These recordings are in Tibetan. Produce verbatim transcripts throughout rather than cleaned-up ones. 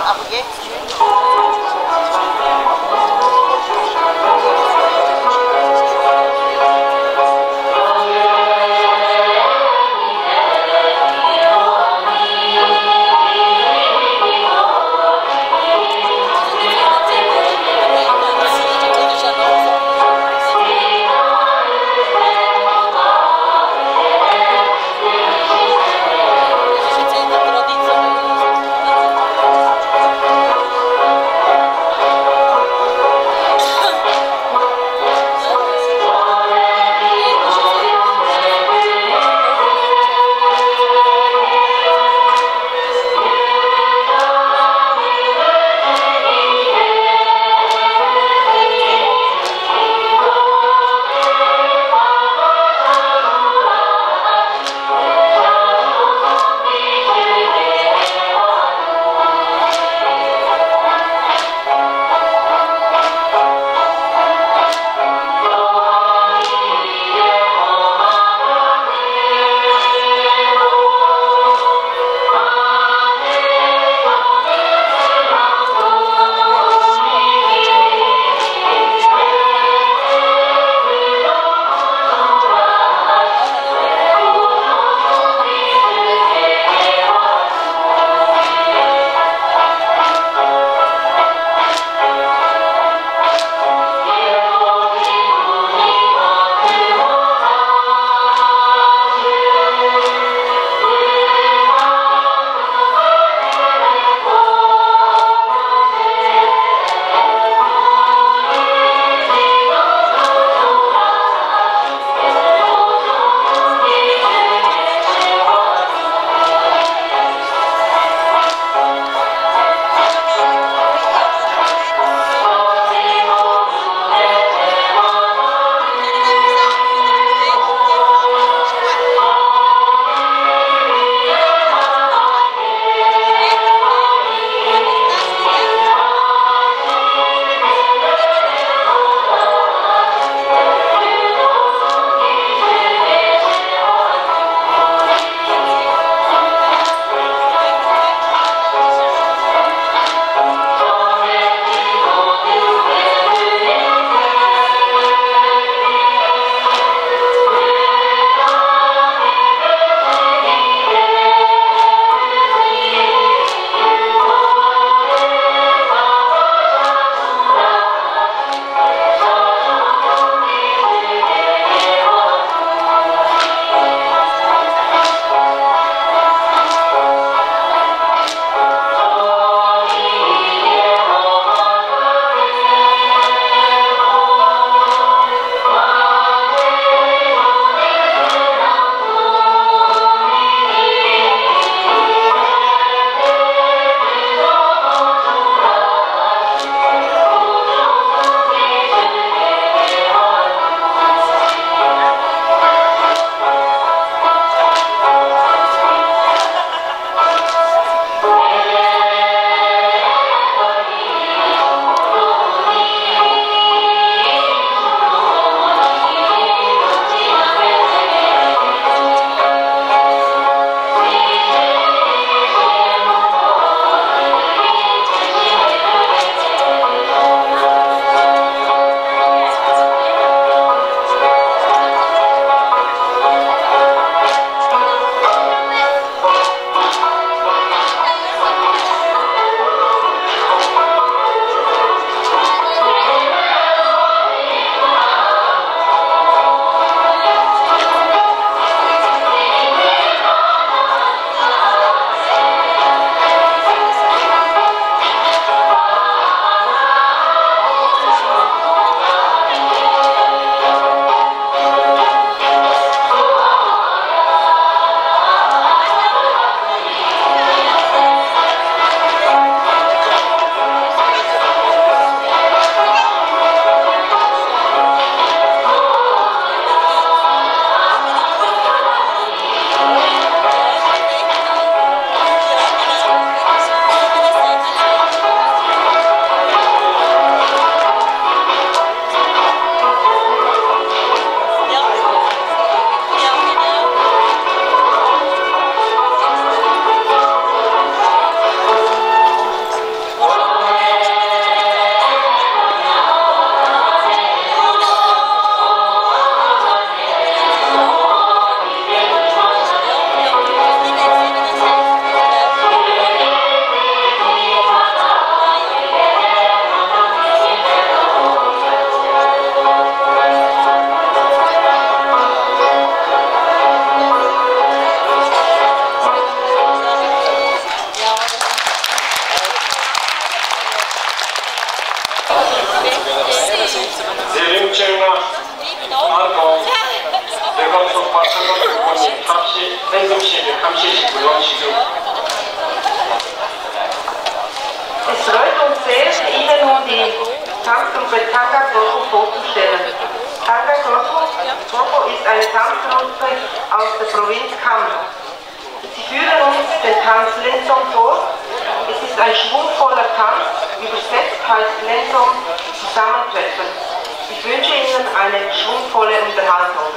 ཨ་ཁུ་རྒན། Eine Tanzgruppe aus der Provinz Kham. Sie führen uns den Tanz Lenzom vor. Es ist ein schwungvoller Tanz, übersetzt heißt Lenzom Zusammentreffen. Ich wünsche Ihnen eine schwungvolle Unterhaltung.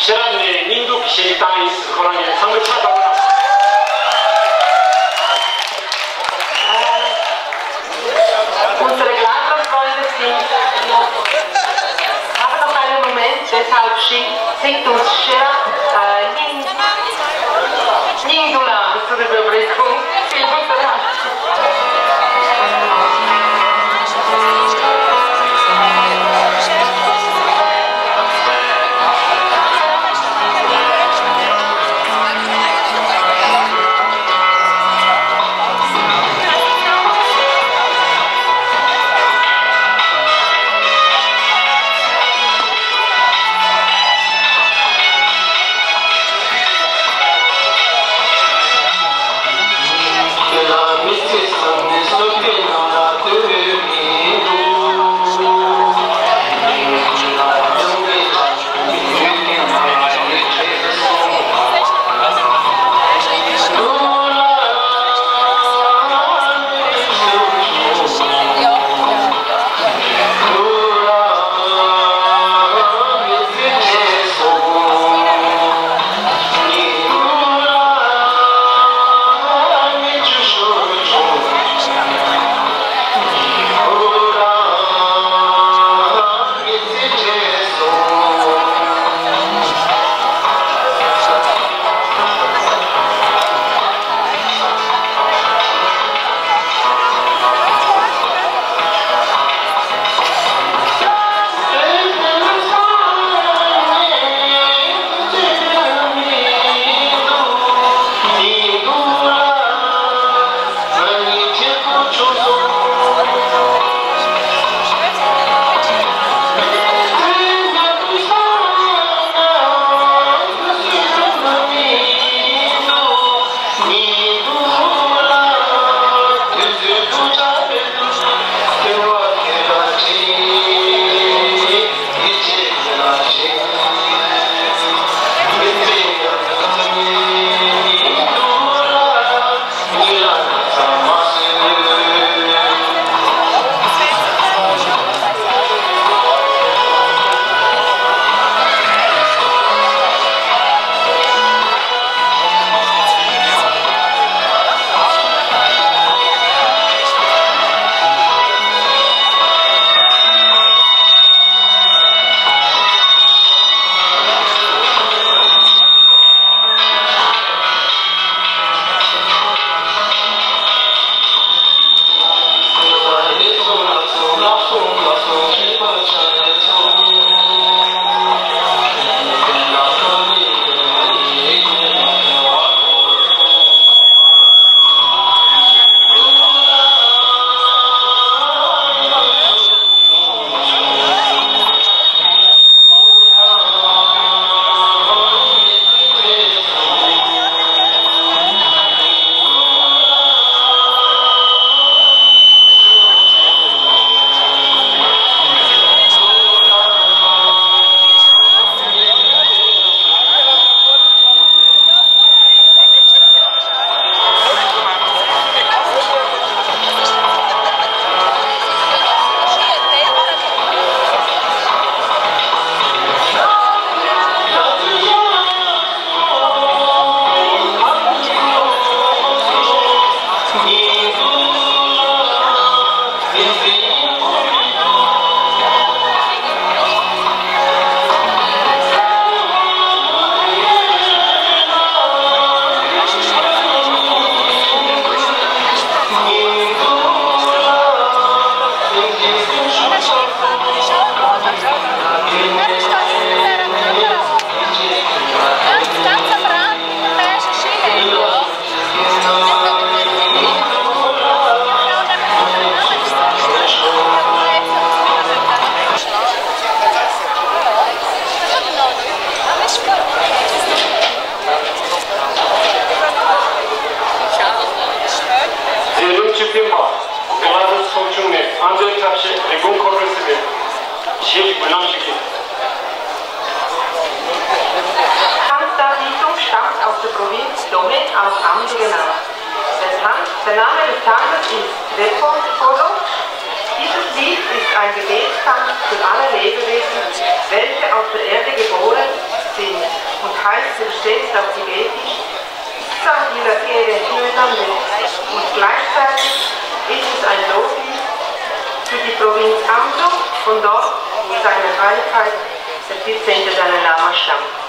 ཤེས་རབ་ནས་སྙིང་སྡུག་གི་ཞལ་གྱིས་བཏང་ཡིན་ཟེར། ཁོ་རང་ཉིད་ཚང་མས་ཕྱག་བཏང་རོགས་གནང་། Unsere Glarner-Freunde sind, haben noch einen Moment, deshalb schickt, singt uns Cher, äh, Ning, Ning Dula, das ist die Überbrückung. Vielen Dank. མཛད་རིམ་བཅུ་བདུན་པ། ག་ལ་རུ་ཚོགས་ཆུང་ནས་ཨ་མདོའི་ཐབས་ཤེས་ལས་ཁུངས་ཁོ་པའི་སྲིད་པའི་གཞི་ཡི་འབུལ་ལམ་ཞུ་རྒྱུ། Tanzdarbietung stammt aus der Provinz Dome aus Amdo genannt. Der Tanz, der Name des Tanzes ist Repos Polo. Dieses Lied ist ein Gebetstanz für alle Lebewesen, welche auf der Erde geboren Heißt übersetzt auf Tibetisch: Sahila Kere Hündambe, und gleichzeitig ist es ein Loblied für die Provinz Amdo, von dort, wo seine Heiligkeit der vierzehnte Dalai Lama stammt.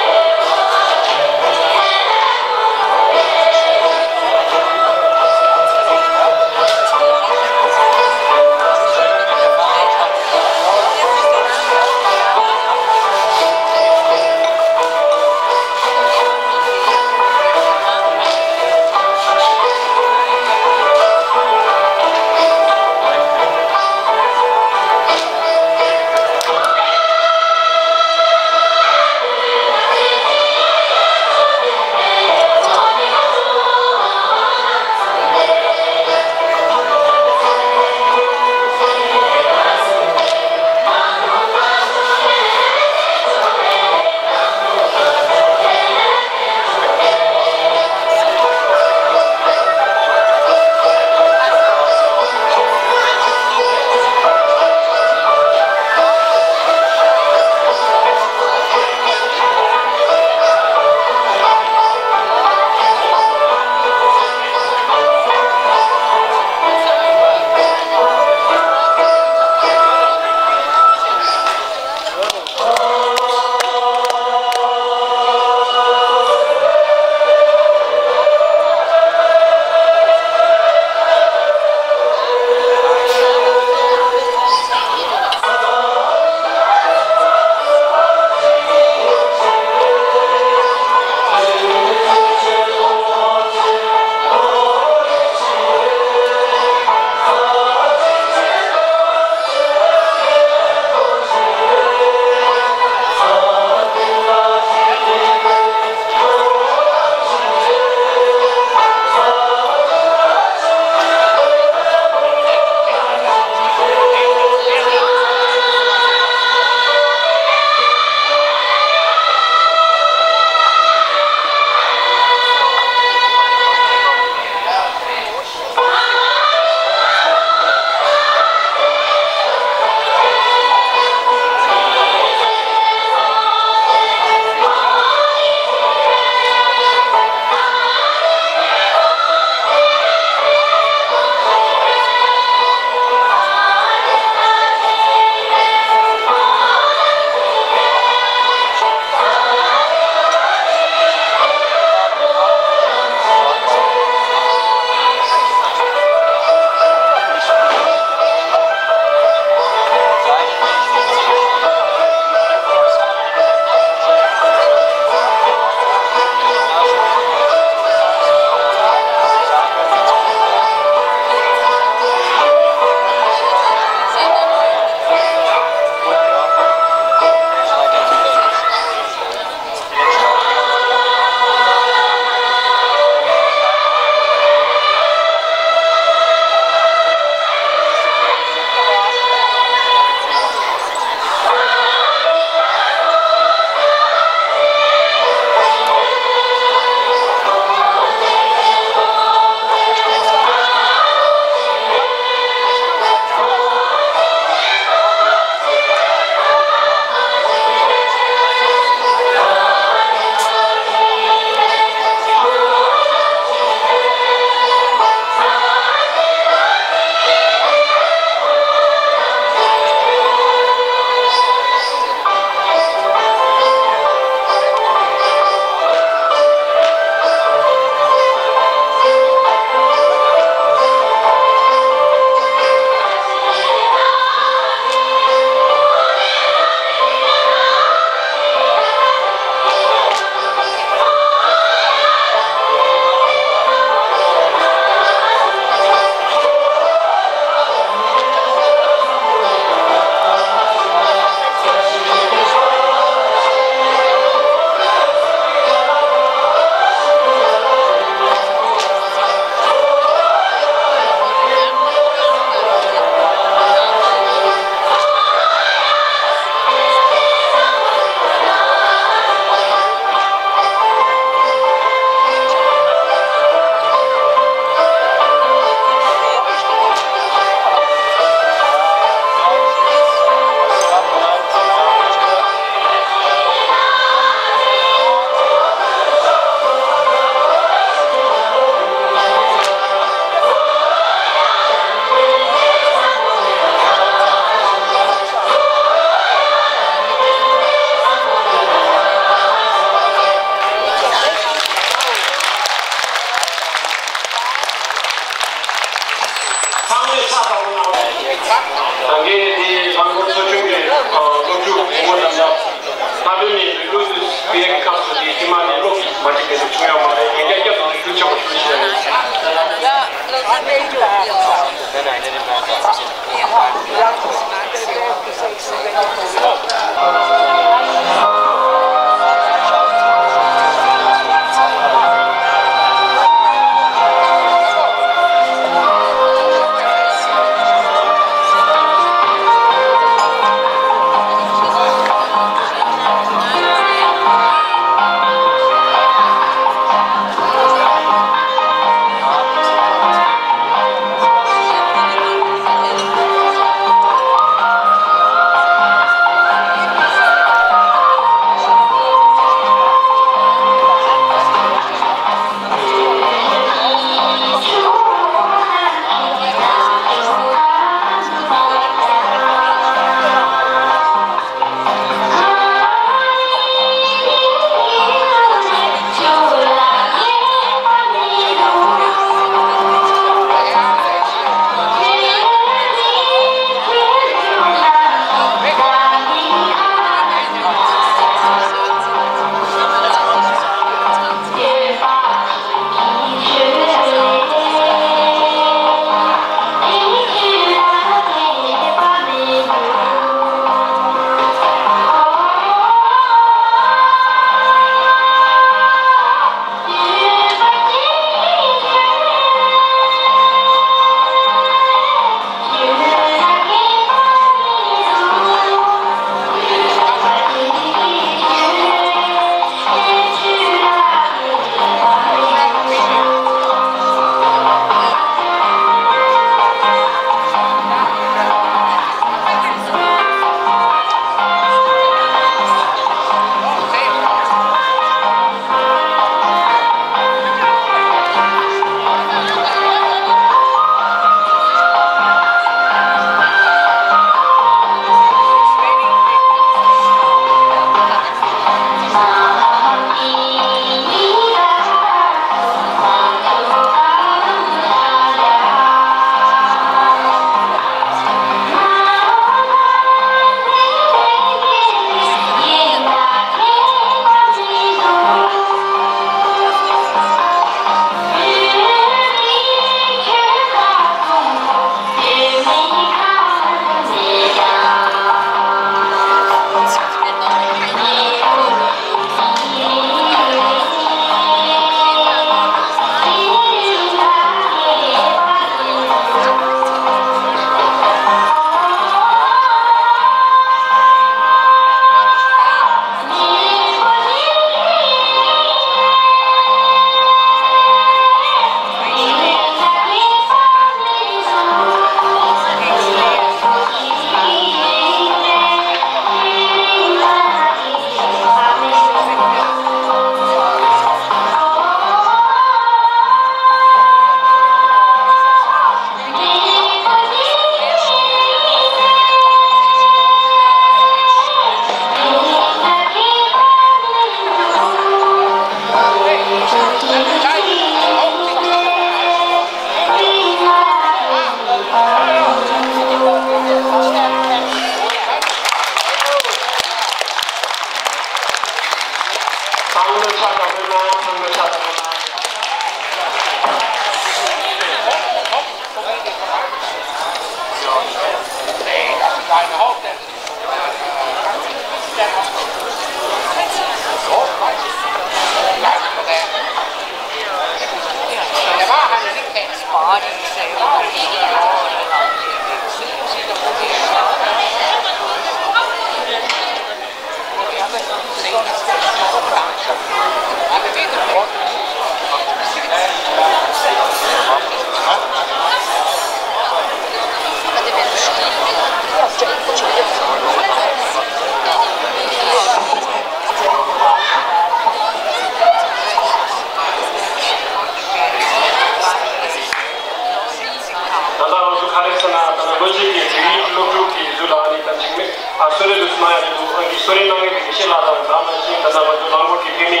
གསོལ་རས་འདུག་སེ་གནང་ཡ་དེ་འདུག་ཨ་ནི་གསོལ་རས་གནང་མཁན་དེ་དགེ་བཤེས་ལགས་དང་དེ་ནང་བཞིན་ད་ལྟ་ང་ཚོ་ལམ་གོར་གྱི་འཐུས་མི་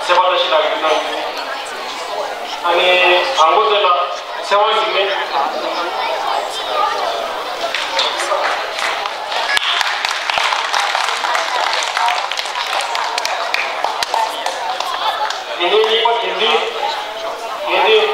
ཚེ་དཔག་བཀྲ་ཤིས་ལགས་ཀྱིས་གནང་ཡོད། ཨ་ནི་དང་པོ་དེ་ལ་ཚེ་དབང་འཇིགས་མེད། དེ་ནས་གཉིས་པ་དགེ་འདུན། དགེ་འདུན།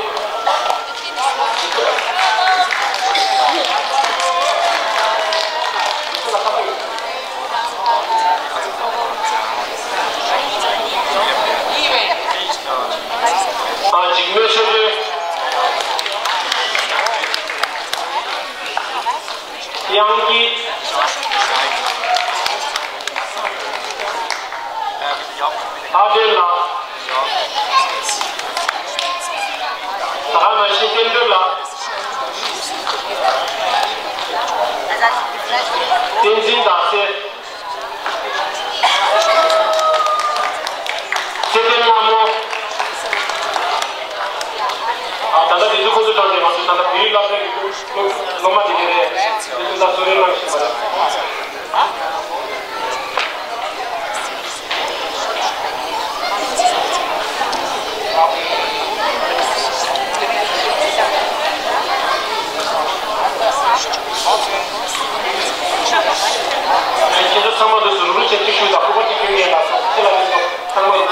ཨ། འཇིགས་མེད་ཆོས་སྒྲོན། དབྱངས་སྐྱིད། ལྷ་སྒྲོན་ལགས། ད་ག་ནང་བཞིན་བསྟན་སྒྲོན་ལགས། བསྟན་འཛིན་ཟླ་གསལ། ཚེ་བརྟན་ལྷ་མོ། ཨ། ད་ལྟ་དེ་ཚོ་ཁོང་ཚོ་གྲངས་དེ་ང་ཚོ་ད་ལྟ་བོད་ཡིག་སློབ་གྲྭའི་སློབ་མ་དེ་ག་རེད། དེ་ཚོ་ད་གསོལ་རས་གནང་བཞིན་པ་རེད། ཁྱེད་ཚོ་ཚང་མ་དུ་ཟུར་རུ་ཆེ་གཅིག་ཞུ་དང་སྐུ་པར་གཅིག་སྐྱོན་མེད་ལ་སོགས་ཁྱེད་ལ་ཡིན་སོགས་ཚང་མ་ཡིན།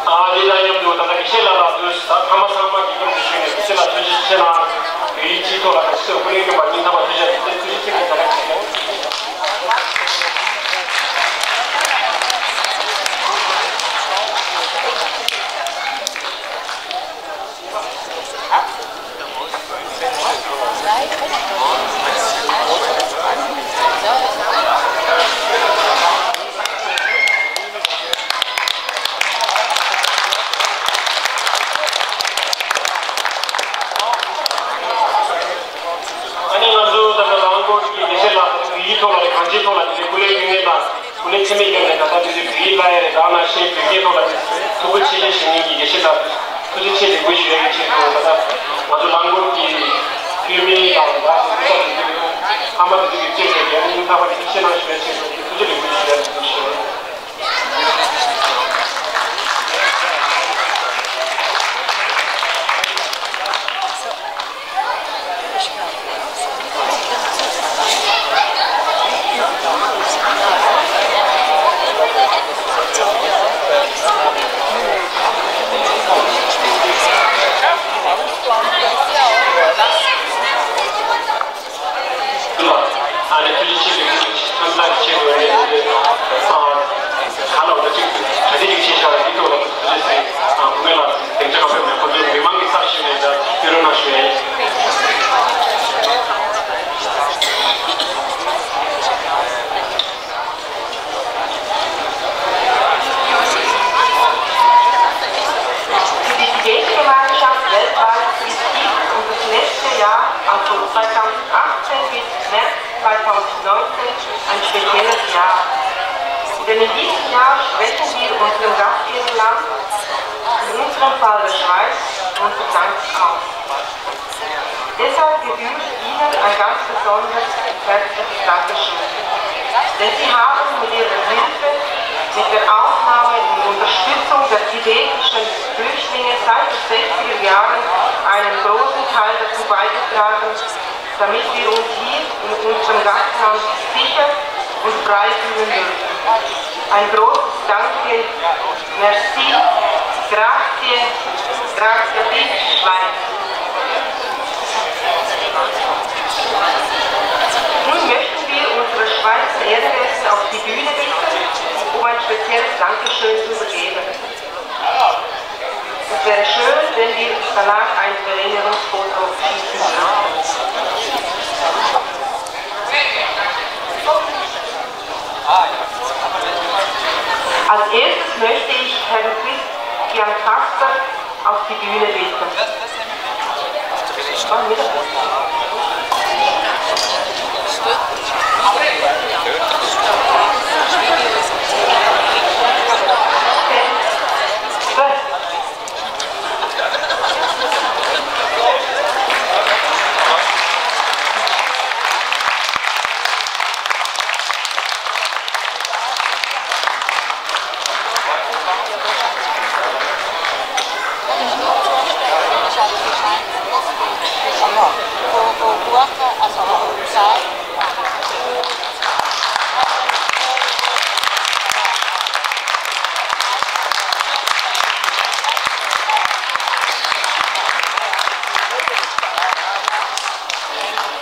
ཨ། འདི་དང་མཉམ་དུ་ད་ལྟ་དགེ་བཤེས་ལགས་ལ་དུས་ད་ཐ་མ་ཚང་མ་གི་མཉམ་དུ་ཞུས་ནས་དགེ་བཤེས་ལགས་ཐུགས་རྗེ་ཆེ་གནང་། བོད་ཡིག་སྤྱི་ཚོགས་ལ་དགེ་བཤེས་སྐུ་ལས་བསྐྱོན་པ་སྙིང་ཐག་པ་ཐུགས་རྗེ་ཆེ། ཐུགས་རྗེ་ཆེ་གནང་། ཨ་ནི་ང་ཚོ་ད་ལྟ་རང་སྐོར་གྱི་དགེ་བཤེས་ལགས་ཀྱི་ཡིག་ཐོག་ལ་རེད། གང་ཅིའི་ཐོག་ལ་དེ་ནས་སྐུ་ལས་བསྐྱོན་མཁན་དང་སྐུ་ལས་ཆེན་མོའི་སྒང་ནས་ད་ལྟ་དེ་ཚོའི་བོད་ཡིག་བསླབ་ཡ་རེད། དེ་ནང་བཞིན་བོད་སྐད་ཐོག་ལ་ཐུགས་ཁུར་ཆེ་བཞེས་བྱེད་མཁན་གྱི་དགེ་བཤེས་ལགས་ཐུགས་རྗེ་ཆེ་ལེགས་འབུལ་ཞུ་ཡ་གི་ཆེད་དུ་ད་ལྟ་ང་ཚོ་རང་སྐོར་གྱི་འཐུས་མི་དང་ད་སྐུ་ཚབ་དེ་ཚོ་ཚང་མ་དེ་ཚོ་གི་བཅས་བྱས་ཀྱི་སྙིང་ཐག་པ་ནས་ཐུགས་རྗེ་གནང་ཞུ་ཡ་ཆེད་དུ་ཐུགས་རྗེ་ལེགས་འབུལ་ཞུ་ཡ་ཆེད་དུ་ཞུ། ཨ་ནི་ཐུགས་རྗེ་ཆེ་ཞུ་རྒྱུ་ཨ་ནི་ལགས་ཆེ་བའི་ཨ་ནི་ཨ་ག་ལ་འོ་ན་ཅིག་ག་དེ་ཅིག་བྱས་ཤག་ལ་འདི་ཐོག་ལ་ཐུགས་རྗེ་ཆེ། ཨ་སྐུ་ངལ་ལ་སྡིངས་ཆ་ག་ཕེབས་ནས་ཁོ་ཚོའི་མི་མང་གི་ཚབ་ཞུས་ནས་ད་བསྐྱོད་རོགས་གནང་ཞུ་ཡ་ཡིན། Für die Gebetsgemeinschaft weltweit ist dies unser letztes Jahr, also zweitausendachtzehn bis März zweitausendneunzehn, ein spezielles Jahr. Denn in diesem Jahr sprechen wir unserem Gastgeberland, in unserem Fall der Schweiz, unser Dank aus. Deshalb gebührt Ihnen ein ganz besonderes herzliches Dankeschön. Denn Sie haben mit Ihrer Hilfe, mit der Aufnahme und Unterstützung der tibetischen Flüchtlinge seit den sechziger Jahren einen großen Teil dazu beigetragen, damit wir uns hier in unserem Gastland sicher und frei fühlen dürfen. Ein großes Danke, merci, grazie, grazie Schweiz. Nun möchten wir unsere Schweizer Ehrenwerte auf die Bühne bitten, um ein spezielles Dankeschön zu übergeben. Es wäre schön, wenn wir danach ein Verlängerungsfoto schießen würden.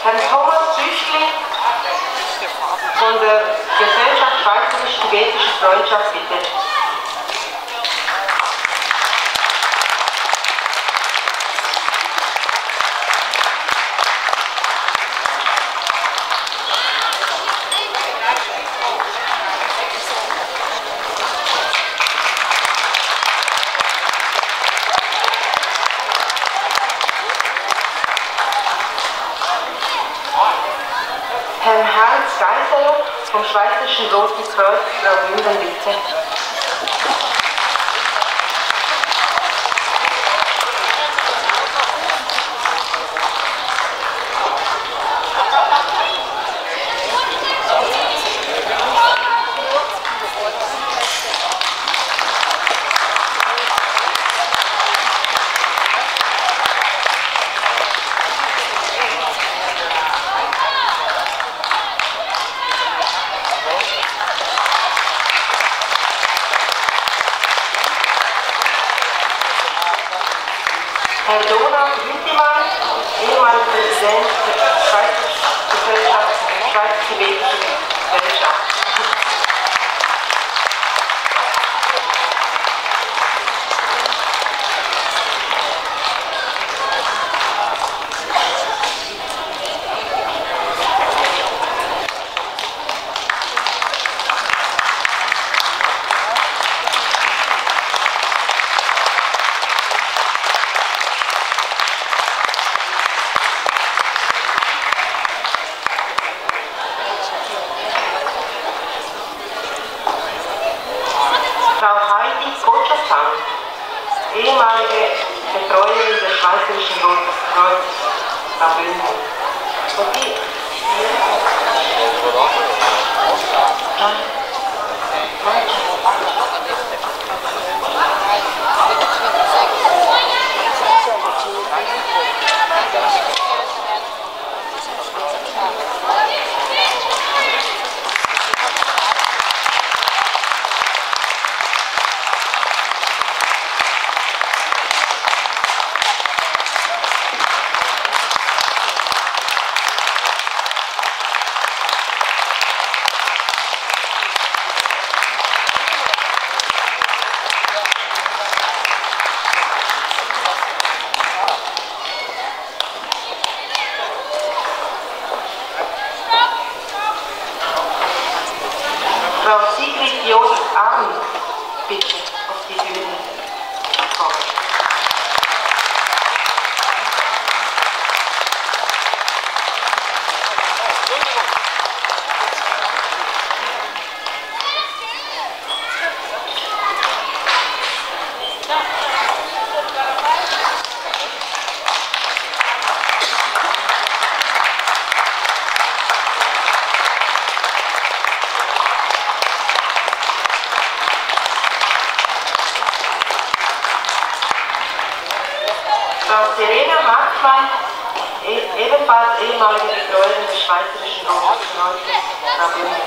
Herrn Thomas Tüchli von der Gesellschaft Schweizerisch-Tibetische Freundschaft, bitte. Herrn Hans Geisler vom Schweizerischen Roten Kreuz, Graubünden, bitte. Herr Donald Wintimann, ehemaliger Präsident der Schweizer Gesellschaft, Schweizer Tibetischen Gesellschaft. Frau Heidi Kotschasan, ehemalige Betreuerin des Schweizerischen Roten Kreuzes Graubünden. Und die Frau Sigrid Josef Arndt, bitte auf die Bühne kommen. Frau Serena Hartmann, e-, ebenfalls ehemalige Betreuerin des Schweizerischen Roten Kreuzes Graubünden.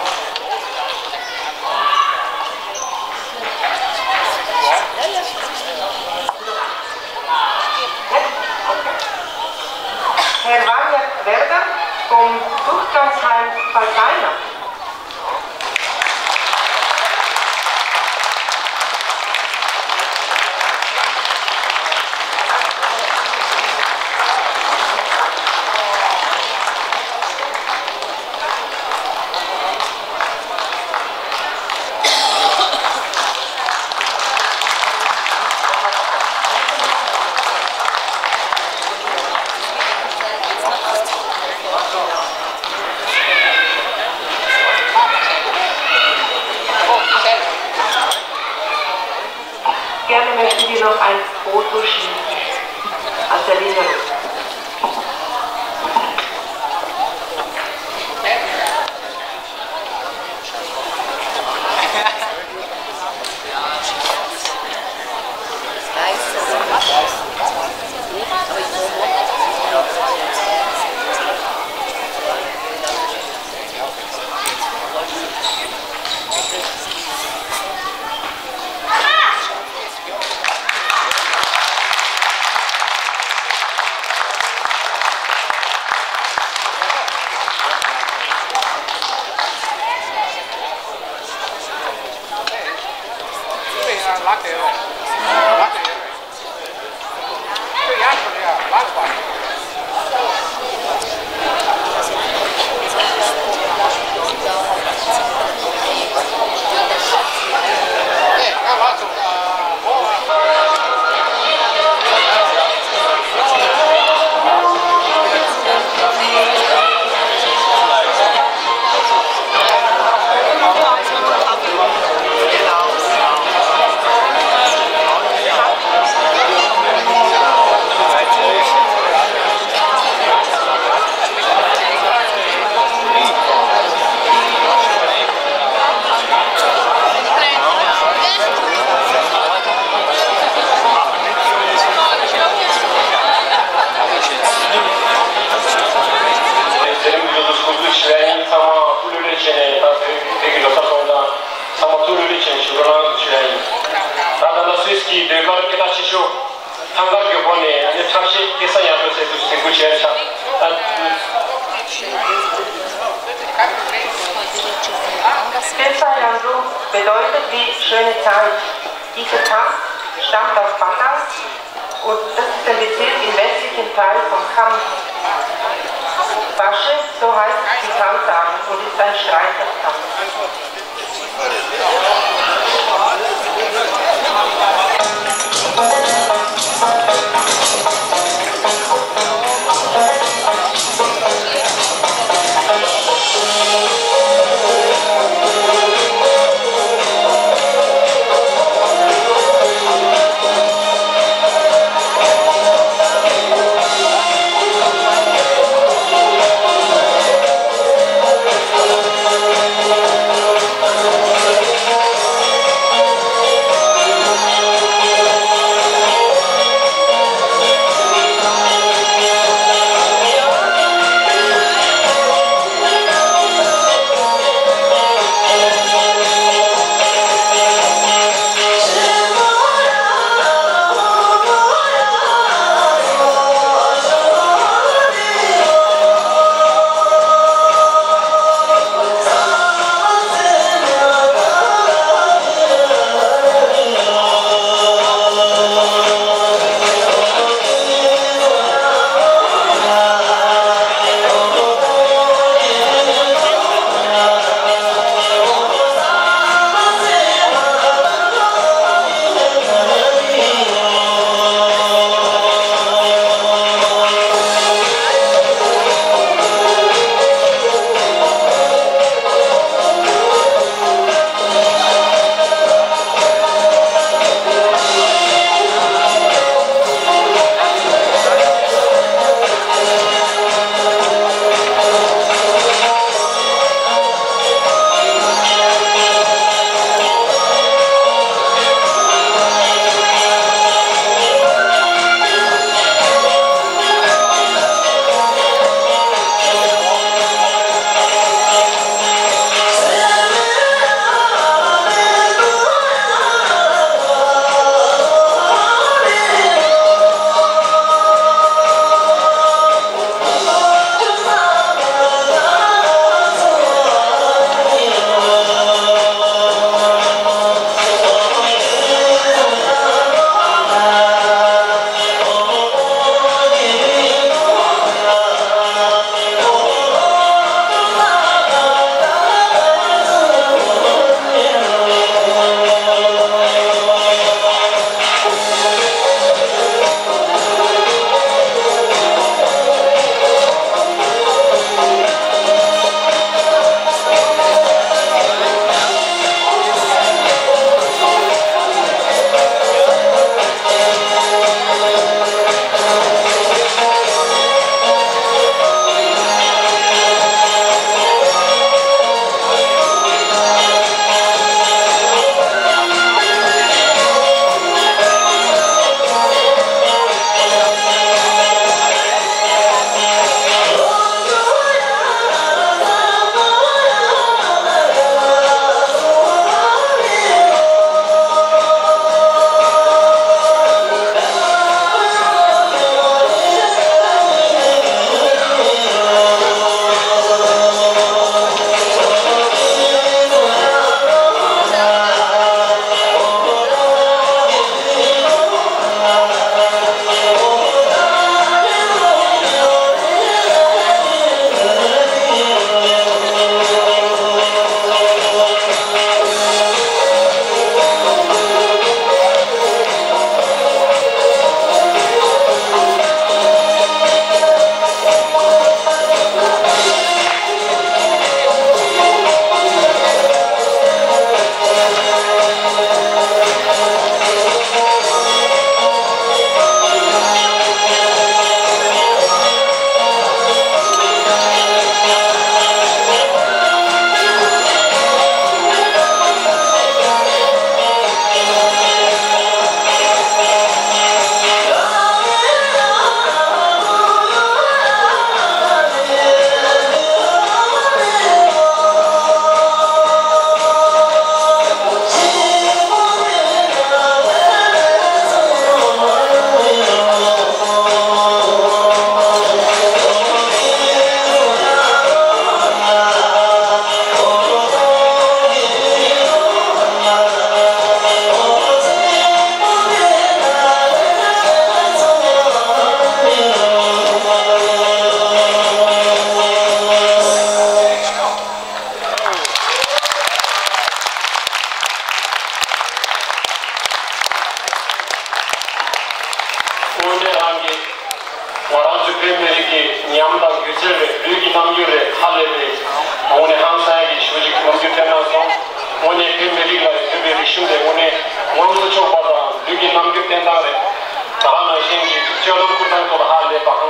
Herr Wagner Werder vom Zuchtgangsheim Falsaina. Gerne möchten wir noch ein Foto schießen als Erinnerung. ཆེ་ཤོས་ཐང་དཀར་རྒྱལ་པོ་ནས་ཨ་ནི་འཁྲབ་གཞས་སྐལ་བཟང་ཡར་འགྲོ་ཟེར་དུས་གཟིགས་འབུལ་བྱས་ཤག Pesa Yangzhu bedeutet die schöne Zeit. Dieser Tanz stammt aus Batang und das ist ein Bezirk im westlichen Teil von Kham. Basche, so heißt die Tanzart und ist ein Streichertanz.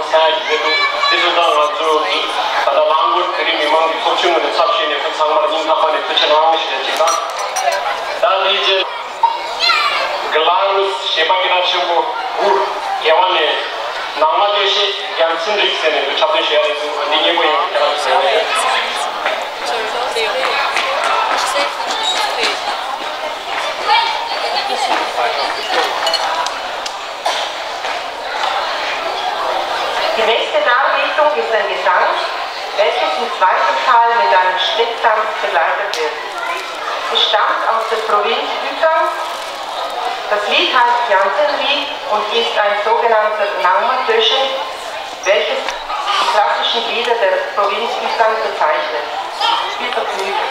ཚན་རིག་འདུག་དེ་ཚོ་དང་ང་ཚོ་གི་ད་ལྟ་རླངས་འཁོར་བོད་རིགས་མི་མང་གི་ཚོགས་ཆུང་ངོས་ནས་ཚབ་བྱས་ནས་ཁོང་ཚང་མར་སྙིང་ཐག་པ་ནས་ཐུགས་རྗེ་གནང་ཞེས་ཅིག་དང་། ད་འདིའི་རྗེས་གི་ལ་རུས་གཞས་པ་སྐད་གྲགས་ཆེན་པོ་གུར་རྒྱལ་བ་ནས་ནང་མ་སྟོད་གཞས་རྒྱལ་མཚན་རིགས་ཟེར་ནས་འདི་འཁྲབ་སྟོན་བྱེད་ཡ་རེད་འདུག་འདི་སྙན་པོ་ཡོད་ཁྱེད་རང་ཚོ་ཟེར་བ་ཡིན། Die nächste Darbietung ist ein Gesang, welches im zweiten Teil mit einem Schnitttanz begleitet wird. Es stammt aus der Provinz Yukon. Das Lied heißt Jantenlied und ist ein sogenannter Nangma-Tösche, welches die klassischen Lieder der Provinz Yukon bezeichnet. Viel Vergnügen.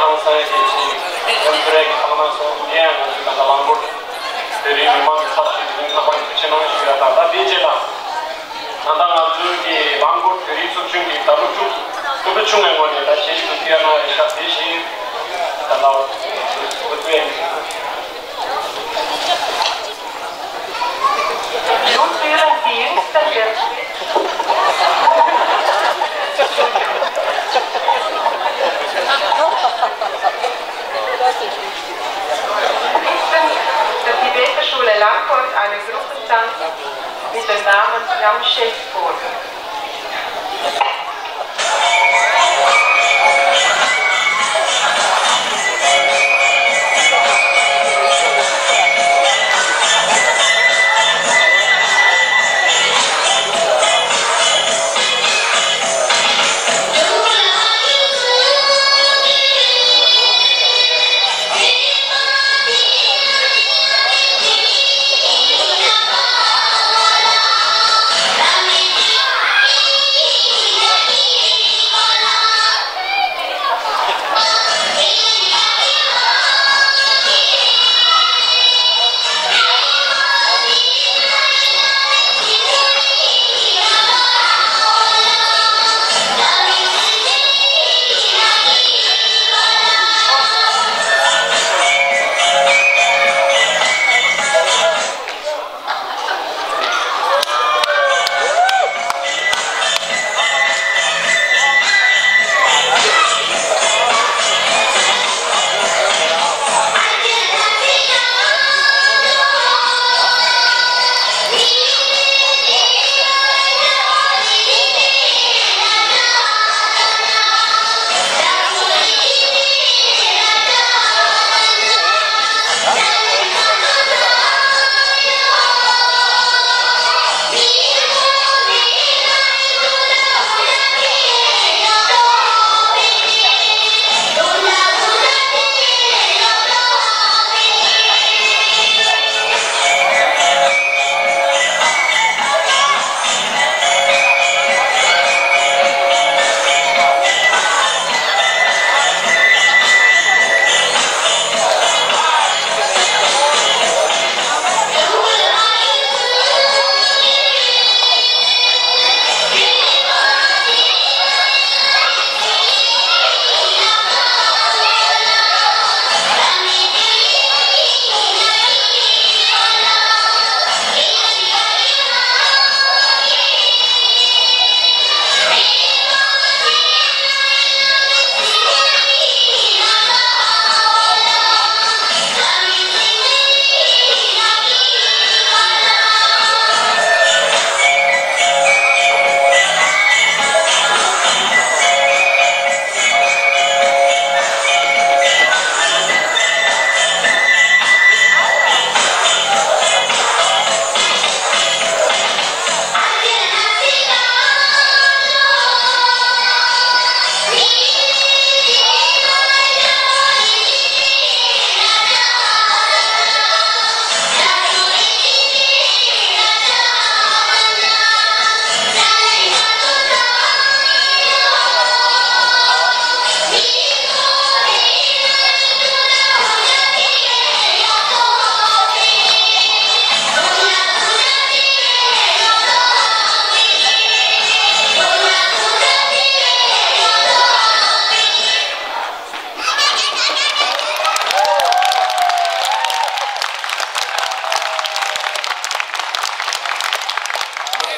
ཧང་སང་ཡ་གི་ཆེད་ཡོད་ཚུལ་ཡ་གི་ཐོག་ནས་སོང་ངས་ཡང་ང་ཚོའི་ད་ལྟ་ལམ་བོར་བོད་རིགས་མི་མང་གི་ཚབ་ཞུས་ཏེ་ཐུགས་རྗེ་ཆེ་གནང་ཞུ་ཡ་དང་། ད་དེའི་རྗེས་ལ་ད་ལྟ་ང་ཚོའི་གི་ལམ་བོར་བོད་རིགས་ཚོགས་ཆུང་གི་ད་སློབ་ཕྲུག་སློབ་ཕྲུག་ཆུང་བའི་ངོས་ནས་ད་ཞལ་བཞུགས་ཐུབ་ཡ་གནང་ཡ་ཤག་དེ་བཞིན་ད་ལྟ་འུ་ཚོའི་ཡང་Nun führen Sie uns das Gericht. Letztens der Tibeter Schule Langford eine Gruppentanz mit dem Namen Yamshespo.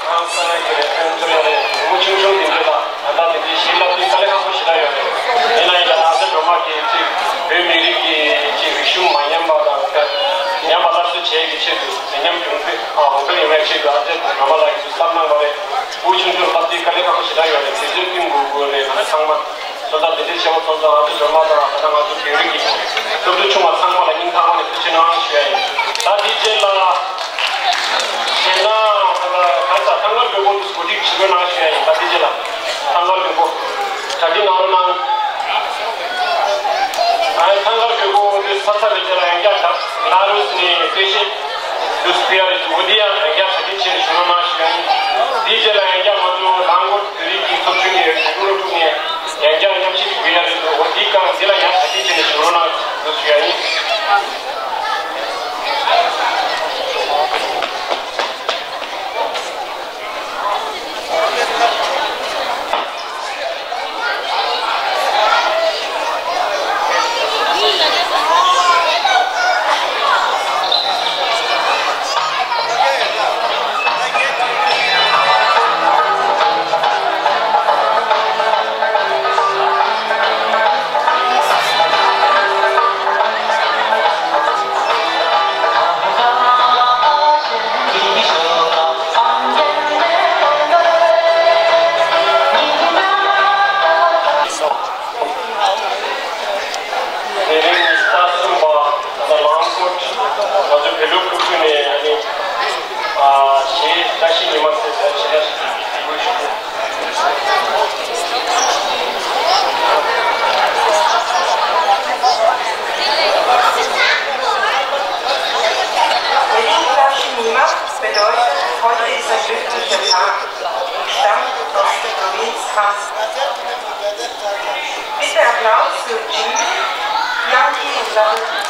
ཧང་སང་གི་ལས་དོན་ཚོ་ཡོད་རེད། བུ་ཆུང་ཆུང་དེ་འདྲ་ལ་ད་ལྟ་དེ་འདྲའི་ཞིག་ལ་དེ་དཀའ་ལས་ཁག་པོ་ཞེ་དྲག་ཡོད་རེད། ཡིན་ན་ཡིན་ལ་ང་ཚོ་སྒྲོལ་མ་གིས་ཅིག་བོད་མི་རིགས་ཀྱི་ཅིག་རིག་གཞུང་མ་ཉམས་པ་དང་ཉམས་པ་སླར་གསོ་བྱེད་ཀྱི་ཆེད་དུ་མི་ཉམས་གོང་འཕེལ་ཨ་གོང་འཕེལ་ཡོང་བའི་ཆེད་དུ་ཨ་ཅེ་སྒྲོལ་མ་ལགས་ཀྱིས་ཚུར་བསམ་གནང་བ་རེད། བུ་ཆུང་ཆུང་ལ་དེ་དཀའ་ལས་ཁག་པོ་ཞེ་དྲག་ཡོད་རེད། དེ་ཚོའི་ཀུན་དགོས་དགོས་རེད། ང་ཚོ་ཚང་མ། ཚོད་ལྟ་དེ་འདྲའི་ཆེ་བ་ཚོ་ཚང་ང་ཚོ་སྒྲོལ་མ་དང་ད་ལྟ་ང་ཚོ་བོད་རིགས་ཀྱི་སློབ་ཕྲུག་ཆུང་བ་ཚང་མ་ལ་སྙིང་ཐག་པ་ནས་ཐུགས་རྗེ་གནང་ཞུ་ཡ་ཡིན། ད་དེའི་རྗེས་ལ་བྱས་ན་ད་ལྟ་ག་ས་ཐང་གར་དགོས་པོ་དུ་གོ་སྒྲིག་ཞུ་དགོས་གནང་ཞུ་ཡ་ཡིན། ད་དེའི་རྗེས་ལ་ཐང་གར་དགོས་པོ་གྲ་སྒྲིག་གནང་རོགས་གནང་། ཨ་ཐང་གར་དགོས་པོ་དུ་ས་ཚ་བའི་རྗེས་ལ་ཡང་བསྐྱར་ད་ལ་རུས་ནས་དཔེ་ཤེས་དུ་སྤེལ་ཡ་རེད། འོ་འདི་ཡང་ཡང་བསྐྱར་གྲ་སྒྲིག་བྱས་ནས་ཞུ་རོགས་གནང་ཞུ་ཡ་ཡིན། དེའི་རྗེས་ལ་ཡང་བསྐྱར་ང་ཚོ་ལང་གོ་བོད་རིགས་ཀྱི་ཚོགས་ཆུང་གི་ཡུ་རོབ་ཀྲུག་ནས་ཡང་བསྐྱར་མཉམ་ཞུགས་དགོས་ཡ་རེད་འདུག་འོ་འདི། འདི་ལ་ཡང་ད་ཅི་བྱས་ནས་བྱུང་རོགས་གནང་ཞུ་ཡ་ཡིན། དེ་རིང་ཉི་ཤུ་རྩ་གསུམ་པ་ད་ལྟ་ལང་ཀོད་ང་ཚོ་བོད་ལུགས་སློབ་ཕྲུག་ནས་ཨ་ནི་ཨ་གཞས་བཀྲ་ཤིས་ཉི་མ་ཟེར་ཡ་བྱས་ན་ཞུ་ཞུ། དེ་རིང་བཀྲ་ཤིས་ཉི་མ་bedeutet, heute ist ein glücklicher Tag. Stammt aus der Provinz Kast. Bitte Applaus für Jimmy, Yankee und Robert.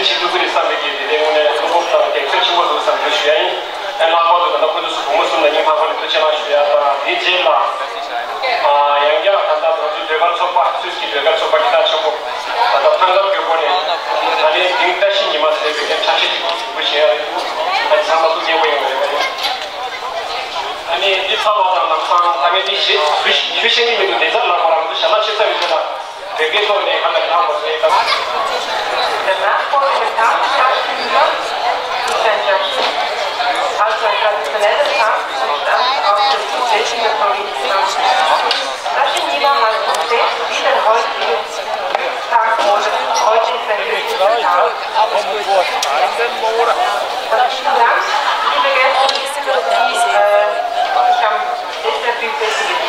ཆེད་དུ་ཀུན་ནས་བསམ་པའི་དགེ་དེ་ལས་དངོས་གནས་བློ་སྤོབས་དང་དགེ་མཚན་ཆེན་པོ་འདུག་བསམ་འདུག་ཞུ་ཡ་ཡིན། ཨེ་ལྷག་པར་དུ་ད་ལྟ་ཁོ་ཚོ་སུ་བུ་མོ་གསུམ་ལ་སྙིང་ཐག་པ་ནས་ཐུགས་རྗེ་གནང་ཞུ་ཡ་དང་དེའི་རྗེས་ལ། ཨ་ཡང་བསྐྱར་ད་ལྟ་ང་ཚོའི་ཟློས་གར་ཚོགས་པ་སུད་སི་ཟློས་གར་ཚོགས་པ་སྐད་གྲགས་ཆེན་པོ་ད་ལྟ་ཐང་གར་གྱི་སྒོ་ནས་ད་ལན་དེང་བཀྲ་ཤིས་ཉི་མ་ཟེར་བའི་གི་འཆར་གཞི་ཞིག་འགོ་འཛུགས་བྱེད་ཡ་རེད་འདུག་ད་ཚང་མ་ཐུགས་མཉེས་པོ་ཡོང་བ་རེད། ཨ་ནི་འདི་ཚར་བ་དང་ལམ་སང་ད་ངས་འདི་ཞུ་ཞུ་ཤེས་ཀྱི་མི་འདུག་དེ་ཚར་ལ་ཁོ་རང་ཚོ་ཞལ་ལག་ཆེ་ས་ཡོད་ཚོད་ལ། བོད་སྐད་ཐོག་ནས་ག་ལ་གནང་བ་རེད་དམ། Der nachfolgende Tanz Chapshinima ist ein Chapshin, also ein traditioneller Tanz, und stammt aus der südlichen Provinz Chapshin. Chapshinima heißt so fest wie der heutige Tag oder heute ist ein christlicher Tag. Vielen Dank, liebe Gäste, äh, ich habe sehr, sehr viel Feste